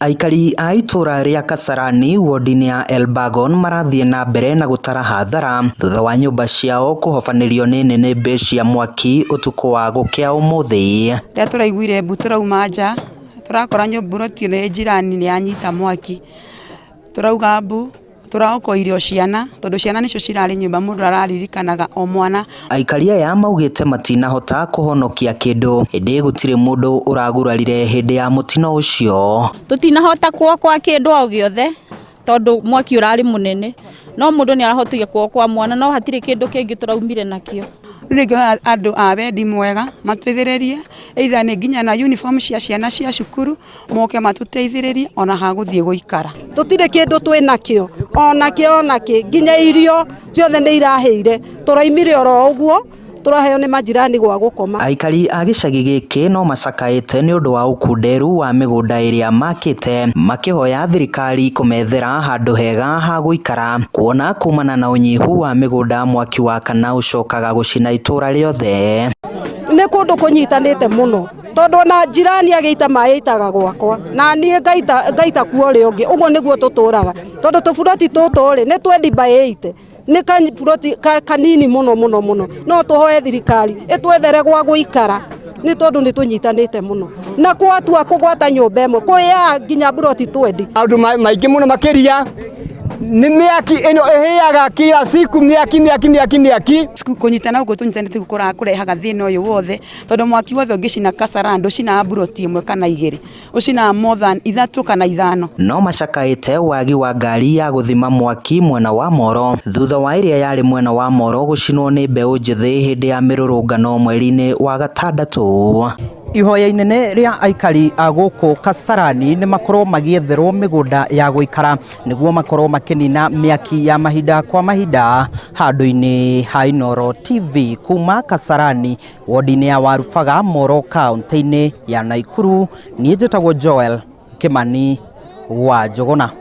Aikari a itũra rĩa Kasarani wodi-inĩ ya Elbagon marathiĩ na mbere na gũtara hathara thutha wa nyũmba ciao kũhobanĩrio nĩ nĩnĩmbĩ cia mwaki ũtukũ wa gũkĩa ũmũthĩ. Rĩrĩa tũraiguire mbu tũrauma nja, tũrakora nyũmba ĩno ĩ jirani nĩ yanyita mwaki. Tũrauga mbu, tũraokoire o ciana, tondũ ciana nĩcio cirarĩ nyũmba mũndũ araririkanaga o mwana. Aikari aya maugĩte matinahota kũhonokia kĩndũ ĩndĩ gũtirĩ mũndũ ũragurarire hĩndĩ ya mũtino ũcio. Tũtinahota kuokoa kĩndũ o gĩothe tondũ mwaki ũrarĩ mũnene, no mũndũ nĩ arahotire kuokoa mwana, no hatirĩ kĩndũ kĩngĩ tũraumire nakĩo. Rĩu ingĩhoya andũ a wendi mwega mateithĩrĩrie, either nĩ nginya na uniform cia ciana cia cukuru, moke matũteithĩrĩrie ona ha gũthiĩ gũikara. Tũtirĩ kĩndũ twĩ nakĩo onakĩo onakĩ, nginya irio ciothe nĩ irahĩire, tũraimire oro ũguo tũraheo nĩ majirani gwa gũkoma. Aikari a gĩcagi gĩkĩ no macakaĩte nĩ ũndũ wa ũkunderu wa mĩgũnda ĩrĩa makĩte, makĩhoya thirikari kũmethera handũ hega ha gũikara, kuona kumana na ũnyihu wa mĩgũnda mwaki wa kana ũcokaga gũcina itũra rĩothe. Nĩ kũndũ kũnyitanĩte mũno tondũ ona jirani agĩita maĩ aitaga gwakwa na niĩ ngaita ngaita kuo ũrĩa ũngĩ, ũguo nĩguo tũtũraga, tondũ tũburoti tũtũ rĩ nĩ 20 by 80, nĩ kaburoti kanini mũno mũno mũno. No tũhoe thirikari ĩtwethere gwa gũikara nĩ tondũ nĩ tũnyitanĩte mũno na gwatua kũgwata nyũmba ĩmwe kwĩya nginya buroti 20. Maũndũ maingĩ mũno makĩria nĩ mĩaki ĩno ĩhĩaga kila siku, mĩaki mĩaki mĩaki mĩaki. Kũnyitana ũguo tũnyitanĩte kũrehaga thĩna ũyũ wothe, tondũ mwaki wothe ũngĩcina Kasarani ndũcinaga mburoti ĩmwe kana igĩrĩ, ũcinaga more than ithatũ kana ithano. No macakaĩte wagi wa ngari ya gũthima mwaki mwena wa Moro thutha wa ĩrĩa yarĩ mwena wa Moro gũcinwo nĩ mbeũ njĩthĩ hĩndĩ ya mĩrũrũngano mweri-inĩ wa gatandatũ. Ihoya inene rĩa aikari a gũkũ Kasarani nĩ makorwo magĩetherwo mĩgũnda ya gũikara nĩguo makorwo makĩnina mĩaki ya mahinda kwa mahinda. Handũ-inĩ ha Inooro TV kuma Kasarani wodi-inĩ ya Warubaga, Moro, kaunti-inĩ ya Naikuru, niĩ njĩtagwo Joel Kimani wa Njũgũna.